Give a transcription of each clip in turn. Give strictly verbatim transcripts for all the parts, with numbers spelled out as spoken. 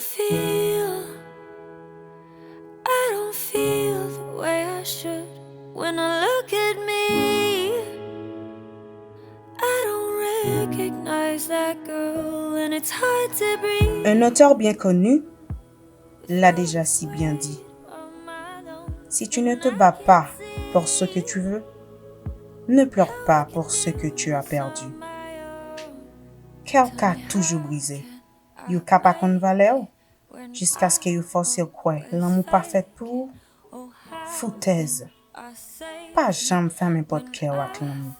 feel. I don't feel the way I should. When I look at me, I don't recognize that girl, and it's hard to breathe. Un auteur bien connu l'a déjà si bien dit. Si tu ne te bats pas pour ce que tu veux, ne pleure pas pour ce que tu as perdu. Kè w ka toujou brize. Yo ka pa konn valè w, jiskaske yo fòse w kwè lanmou pa fèt pou ou. Foutèz. Pa janm fèmen pòt kè w ak lanmou.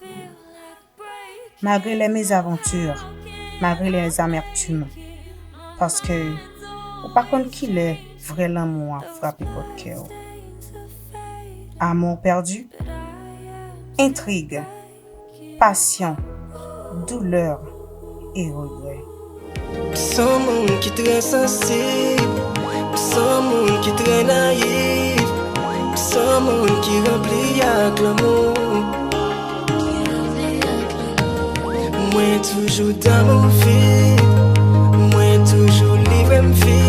Malgre les mésaventures, malgre les amertumes, paske ou pa konn kilè vrè lanmou an ap frape pòt kè w. Amour perdu, intrigue, passion, douleur et regret. M se yon moun ki trè sansib, m se yon moun ki trè nayif, m se yon moun ki ranpli ak lanmou. Mwen toujou damou fi, mwen toujou livre m fi,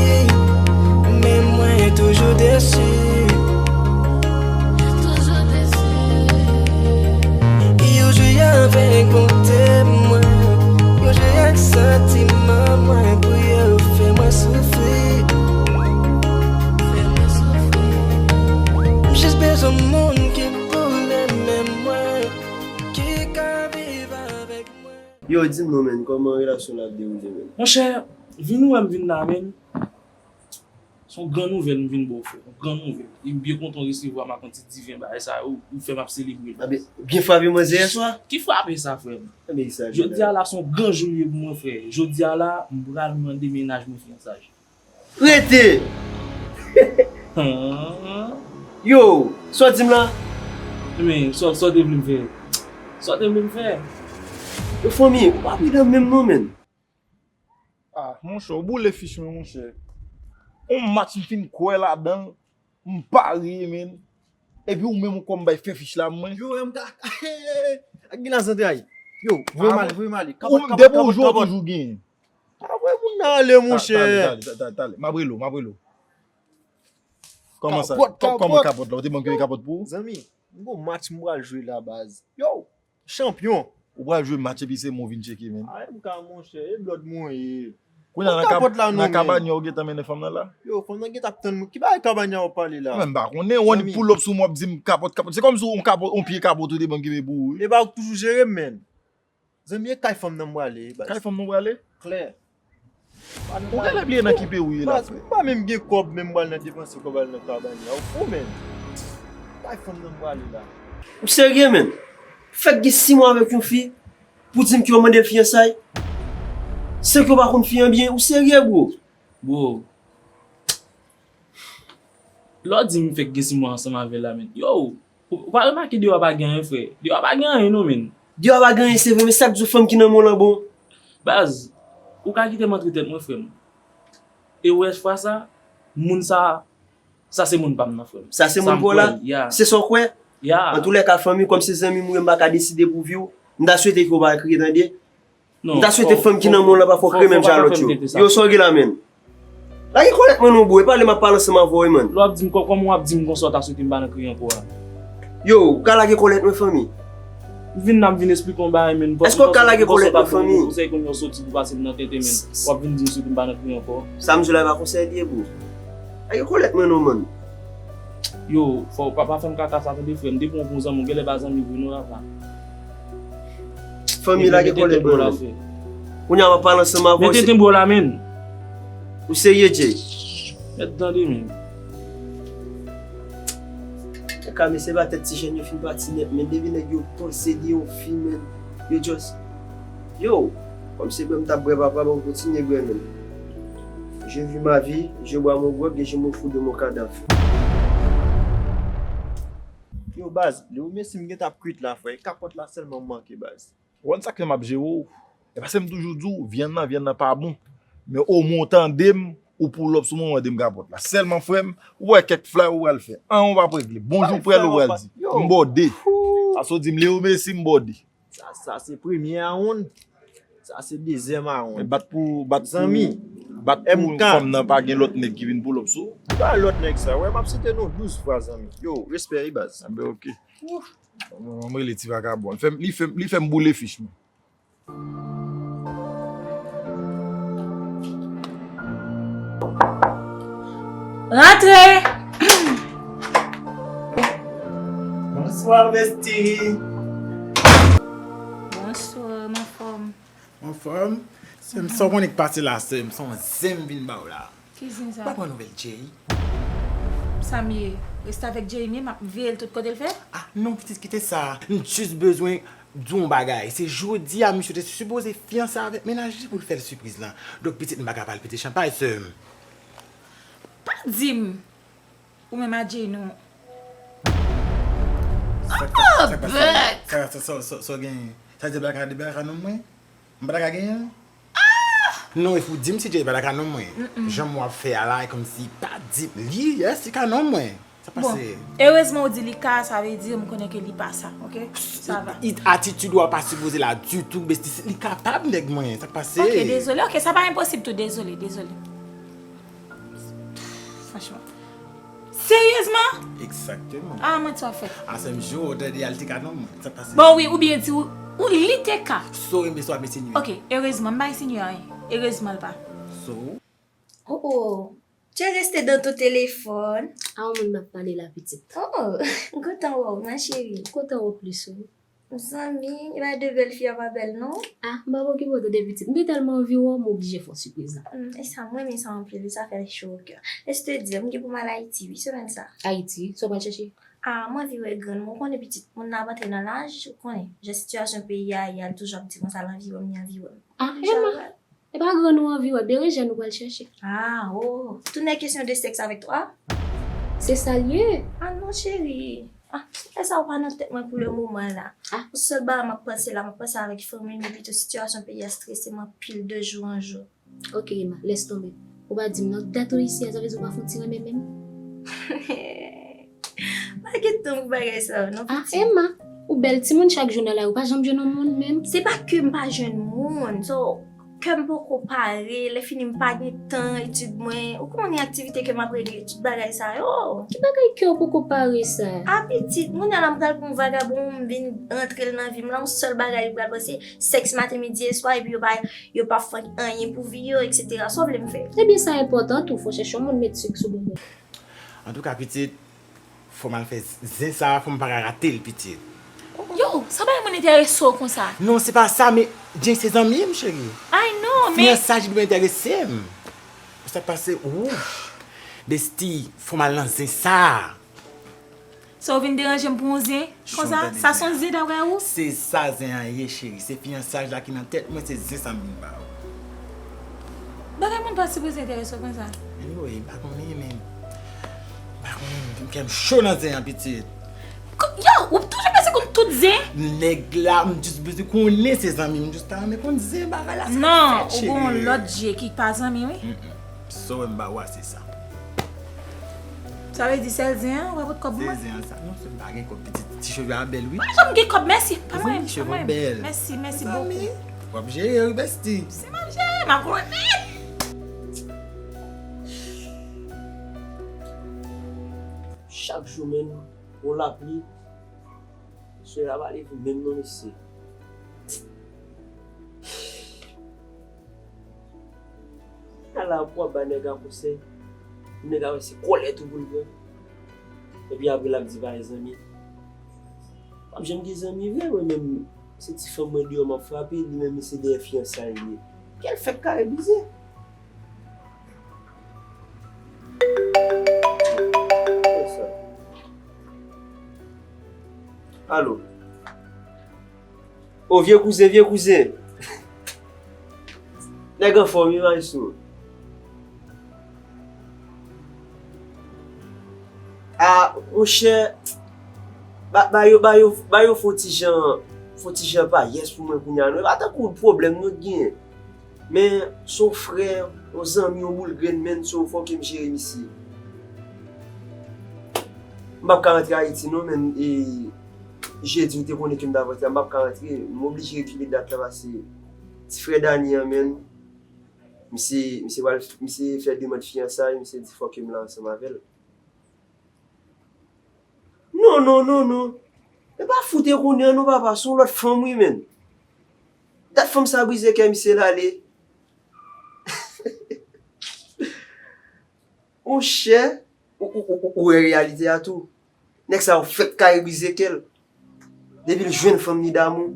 men mwen toujou desi. Yo jwe avèk bonte mwen, yo jwe ak santiman mwen pou yo fè mwen soufri. M jis bezwen moun ki pou renmen mwen, ki ka viv avèk mwen. Yo, di m non, menn, kòman relasyon la ap dewoule, menn? Monchè, vin ou wè m vin la, menn. Se yon gran nouvèl m vin ba w, frè. Yon gran nouvèl. E m byen kontan w resevwa m ak yon ti diven bagay sa yo. Ou fè m ap selebre. A, byen, byen frape manzè yè swa. Ki frape sa, frè m? Jodi a la, se yon gran jou l ye pou mwen, frè. Jodi a la, m pral mande mennaj mwen fyansaj. Rete! Yo, sa w di m la? Men, sa, sa w te vle m fè? Sa w te vle m fè? Yo, fanmi, ou pa pridan menm non, menn. Ah, monchè, ou boule fich mwen, monchè. On match m fin kwè ladan l, m parye, menn. Epi ou menm ou kòm bay fè fich la, mwen. Yo, m ka, ak gen la zantray. Yo, voye m ale, voye m ale. Kapòt, kapòt, kapòt, kapòt. Depi ou jwe, ou toujou genyen. Ah, voye moun nan ale, monchè. Talè, talè, talè, talè. M ap rele w, m ap rele w. Kòman sa? Kapòt, kòman kapòt la? Ou te ban m kapòt pou ou? Zanmi, m gon match m pral jwe la, baz. Yo, chanpyon. Ou pral jwe match epi se mwen w vin tcheke, menn. Ay, m ka, monchè, e blòd mwen ye. Kounye a nan kab-, kapòt la, nan kabanya ou gentan mennen fanm nan la? Yo, fanm nan gentan ap tann mwen. Ki bagay kabanya w ap pale la? Mwen m pa konnen, w annik pull up sou mwen w ap di m kapòt, kapòt. Se kòmsi yon kapòt, yon pye kapòt ou te ban m kenbe pou ou, wi. E ba ou k toujou jere m, menn. Zanmi, e kay fanm nan m prale, baz. Kay fanm nan w prale? Klè. Ou genlè bliye nan ki peyi w ye la, frè. M pa menm gen kòb, menm pral nan depanse kòb al nan kabanya. Ou fou, menn. Kay fanm nan m prale la. Ou serye, menn? Fèk gen sis mwa avèk yon fi, pou di m ke w mande l fiyansay? San ke w pa konn fi an byen, ou serye, bro? Bro, lè w di m fèk gen sis mwa ansanm avè l la, menn. Yo, ou, ou pa remake deyò a pa gen anyen, frè. Deyò a pa gen anyen, non, menn. Deyò a pa gen anyen, se vre, men sa k di w fanm ki nan men w lan bon? Baz, ou ka kite m antre tèt mwen, frè m. E ou wè fwa sa, moun sa, sa se moun pa m nan, frè m. Sa se moun pa w la? Se sa w kwè? Antoulèka, fanmi, kòm se zanmi m ou ye, m pa ka deside pou vi w. M ta swete ke w pa kriye, tande. M ta swete fanm ki nan men w lan pa fè w kriye menm jan a lòt yo. Yo, sa w gen la, menn? Lage kòlèt mwen non, bro, e pale m ap pale ansanm avè w, wi, man. Lè w ap di m, kò-, kòman w ap di m konsa, w ta swete m pa nan kriye ankò a? Yo, ou ka lage kòlèt mwen, fanmi? M vin la, m vin esplike w yon bagay, menn. Èske w ka lage kòlèt mwen, fanmi? Konsèy kounye a w soti pou pase m nan tenten, menn. W ap vin di m swete m pa nan kriye ankò. Sa m di w la, e pa konsèy li ye, bro. Lage kòlèt mwen non, man. Yo, fò w pa, pa fè m kaka sa, tande, frè m. Depi w pran zanmi w, genlè pa zanmi vre non, papa. Fanmi, lage kòlèt mwen non. Kounye a m ap pale ansanm avè w. Mete tenbro la, menn. Ou serye, Jay? Mèt tande, menn. Kaka, men se pa tèt ti jèn yo fin pati nèt, men depi nèg yo panse li yon fi, menn, yo just, yo, kòm se bwè m t ap bwè, papa, ban m kontinye bwè, menn. Je vis ma vie, je bois mon grog et je me fous de mon cadavre. Yo, baz, Leo Messi m gentan ap kwit la, frè. Kapòt la sèlman m manke, baz. Ou konn sa k fè m ap jere w? E paske m toujou di w, vyann nan, vyann nan pa bon. Men omwen w tande m, ou pull up sou mwen, w mande m kapòt la. Sèlman, frè m, ou wè kèk flay ou pral fè. Anyen w p ap regle. Bonjou, prèl ou pral di. M bòde. Paske w di m Leo Messi, m bòde. Sa, sa se premye a wonn. Sa se dezyèm a wonn. Bat pou, bat pou. Zanmi. Bat pou fanm nan pa gen lòt nèg ki vin pull up sou ou. Pa lòt nèg sa, wè, m ap site non douz fwa, zanmi. Yo, respè, wi, baz. Enben, ok. Mwen, mwen rele ti vagabon. Li fè m, li fè m, li fè m boule fich mwen. Rantre! Bonswa, bestie. Bonswa, m anfòm. Anfòm? Sè m, sa w konnen k pase la, sè m, se yon zen m vin ba w la. Ki zen sa? Ou pa pran nouvèl Jay? Sa m ye? Reste avèk Jay m ye, m ap veye l tout kote l fè? Ah, non, pitit, kite sa. M jis bezwen di w yon bagay. Se jodi a misye te sipoze fiyanse avèk mennaj li pou l fè l sipriz lan. Donk, pitit, m pa ka pa l pete chanpay, sè m. Pa di m! Ou menm a Jay nou. Sa k pase? Sa, sa, sa, sa, sa w genyen? Sa di Blacka, di Blacka nonm mwen? M pa ta ka genyen l? Non, e fou di m si Jay pa ta ka nonm mwen. Jan w ap fè a la, e kòmsi pa di m li, yes, li ka nonm mwen. Sa k pase? Erezman ou di li ka, sa vle di m konnen ke li pa sa, ok? Sa va. Atitid ou a pa sipoze la ditou, bestie. Li kapab nèg mwen, sa k pase? Ok, dezole, ok, sa pa enposib tou, dezole, dezole. Franchman. Seryezman? Egzakteman. Ah, manti w ap fè. A sè m, jou ou tande al te ka nonm mwen, sa k pase? Bon, wi, oubyen di w, ou li te ka. So, enben, so w ap ensinye. Ok, erezman, m pa ensinye anyen. Erezman l pa. So? Oh, oh. Jay reste dans ton téléphone. A yon moun m ap pale la, pitit. Oh, oh. M kontan wè w, ma chérie. M kontan wè w plis, wi. Zanmi, e pa de bèl fi a pa bèl non. Ah, m pa okipe w tande pitit. M te tèlman anvi wè w, m oblije fè w sipriz la. Hmm, e sa, m renmen sa anpil wi, sa fè cho o kè. E si te di, m gen pou m al Ayiti wi, semèn sa. Ayiti? Sa w pral chèche? Ah, m anvi wè grann mwen, ou konnen pitit, moun nan ap antre nan laj, ou konnen, jan sitiyasyon peyi a ye a, li toujou ap di konsa, l anvi wè m, li anvi wè m. Ah, Ema! E pa grann ou anvi wè, berejèn ou pral chèche. Ah, oh. Tout nèg kesyon de sèks avèk twa? Se sa l ye. Ah non, cheri. Ah, e sa ou pa nan tèt mwen pou le moman la. Ah. Sèl bagay m ap panse la, m ap panse avèk fanmi m, epi tou sitiyasyon peyi a strese m anpil de jou an jou. Ok, Ema, lès tonbe. Ou pa di m non, dat ou isi a, sa vle di ou pa fè yon ti renmen menm? Pa gen tan pou bagay sa yo non pitit. Ah Emma, ou bèl timoun chak jou nan lari, ou pa janm jwenn yon moun menm? Se pa ke m pa jwenn moun, so kè m poko pare, lè fini m pa gen tan etid mwen, ou konnen aktivite ke m ap regle, tout bagay sa yo. Ki bagay kè w poko pare sa? Ah pitit, kounye a la m pral pran yon vagabon, m vin rantre l nan vi m la, yon sèl bagay li pral panse, sèks maten, midi e swa, epi yo pa, yo pa fè anyen pou vi yo, etsetera. Sa w vle m fè? Ebyen sa enpòtan tou, fò w chèche yon moun met sik sou bonbon. Antouka pitit, fò m al fè zen sa, fò m pa ka rate l pitit. Yo, sa bay moun enterese w konsa? Non, se pa sa, men Jay se zanmi m, cheri. I know, men. Fiyansaj li dwe enterese m. Sa k pase, ouf. Bestie, fò m al nan zen sa. So w vin deranje m pou yon zen konsa? Sa s on zen daprè ou? Se sa zen an ye cheri, se fiyansaj la ki nan tèt mwen, se zen sa m vin ba ou. Bagay moun pa sipoze enterese w konsa. Anyway, m pa konnen men, m pa konnen, kè m cho nan zen an pitit. Yo, ou toujou panse konn tout zen? Nèg la, m jis bezwen konnen se zanmi m, m jis ta renmen konn zen bagay la sa k fèt cheri. Non, ou gen yon lòt je ki pa zanmi wi. Sa w wè m ba ou a se sa. Sa vle di sèl zen an, ou pa pot kòb pou mwen? Sèl zen an sa. Non, sèl m pa gen kòb pitit. Ti cheve a bèl wi. M pa janm gen kòb, mèsi. Pa mwen, pa mwen. Mèsi, mèsi bokou. W ap jere wi bestie. Si m ap jere, m ap renmen. Chak jou menm, yon lapli, solèy la pa leve menm non mesye. Ala pou w ap bay nèg la konsèy, pou nèg la wè se kòlèt ou pou l pran. Epi apre l ap di pa gen zanmi. M p ap janm gen zanmi vre, mwen menm se ti fanm mwen deyò m ap frape, li menm li se dèyè fiyansay li ye. Kèl fèk kare bizye. Alo. O vye kouzen, vye kouzen. Nèg anfòm wi maestro. A monchè, ba yo ba yo ba yo fon ti jan fon ti jan payès pou mwen kounye a non. E pa tankou pwoblèm nou t genyen. Men se yon frè, yon zanmi, yon boul grenn menn, so fòk m jere misye. M p ap ka rantre Ayiti non menn, e jedi ou te konnen ke m t ap rantre la, m p ap ka rantre, m oblije rekile dat la pase ti frè Dani an menn. Misye, misye pral, misye fè demann fiyansay, misye di fòk ke m la ansanm avè l. Non, non, non, non. E pa fout e konnen an non papa, se yon lòt fanm wi menn. Dat fanm sa brize kè misye l ale. Monchè, ou, ou, ou, ou, ou wè reyalite a tou. Nèg sa yo fèk kare brize kè l. Depi l jwenn fanm li damou.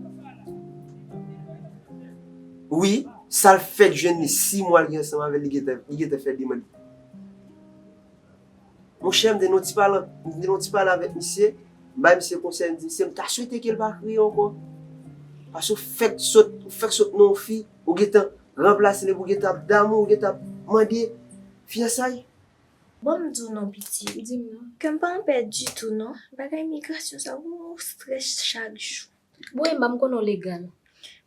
Wi, sa l fèk jwenn li, sis mwa l gen ansanm avè l, li gentan, li gentan fè demann. Monchè, m te nan yon ti pale, m te nan yon ti pale avèk misye, m bay misye konsèy, m di misye, m ta swete ke l pa kriye ankò. Paske w fèk sot, w fèk sot nan yon fi, ou gentan ranplase l epi w gentan ap damou, ou gentan ap mande fiyansay. Bon, m di w non, pitit. Di m non. Kè m pa anpè ditou, non. Bagay migrasyon sa, ou strès chak jou. Bon, e m pa m konnen w legal.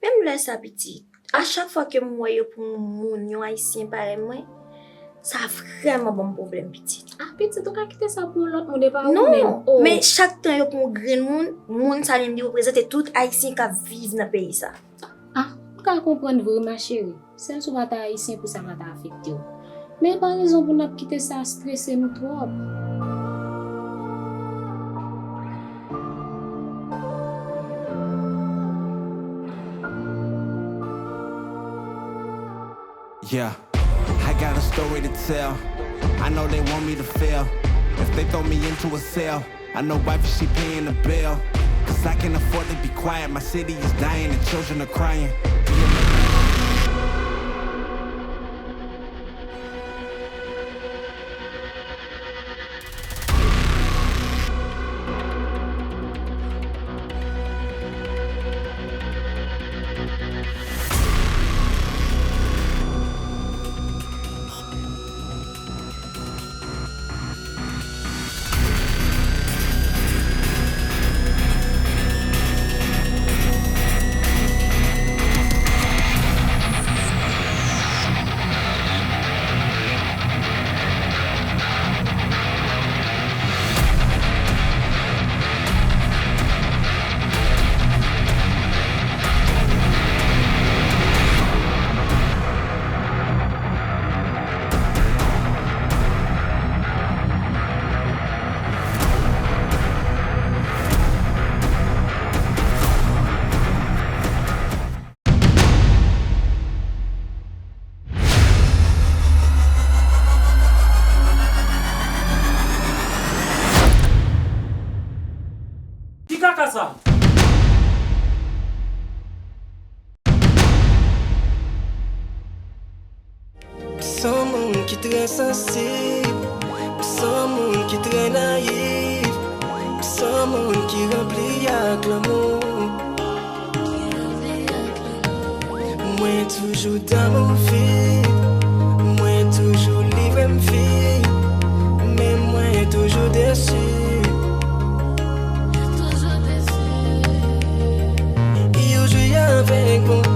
Menm lè sa, pitit. A chak fwa ke m wè yo pran moun, yon ayisyen parèy mwen, sa vrèman ban m pwoblèm, pitit. Ah, pitit, ou ka kite sa pou yon lòt moun, e pa ou menm. Non, men chak tan yo pran yon grenn moun, moun sa menm li reprezante tout ayisyen k ap viv nan peyi sa. Ah, m ka konprann vre, ma chérie. Sèl si w pa ta ayisyen pou sa pa ta afekte w. Men e pa rezon pou n ap kite sa strese nou twòp. Yeah, I got a story to tell. I know they want me to fail. If they throw me into a cell, I know wife, she paying the bill. 'Cause I can afford to be quiet. My city is dying and children are crying. Ki kaka sa? M se yon moun ki trè sansib, m se yon moun ki trè nayif, m se yon moun ki ranpli ak lanmou. Mwen toujou damou fi, mwen toujou livre m fi, men mwen toujou desi. Yo jwe avèk bon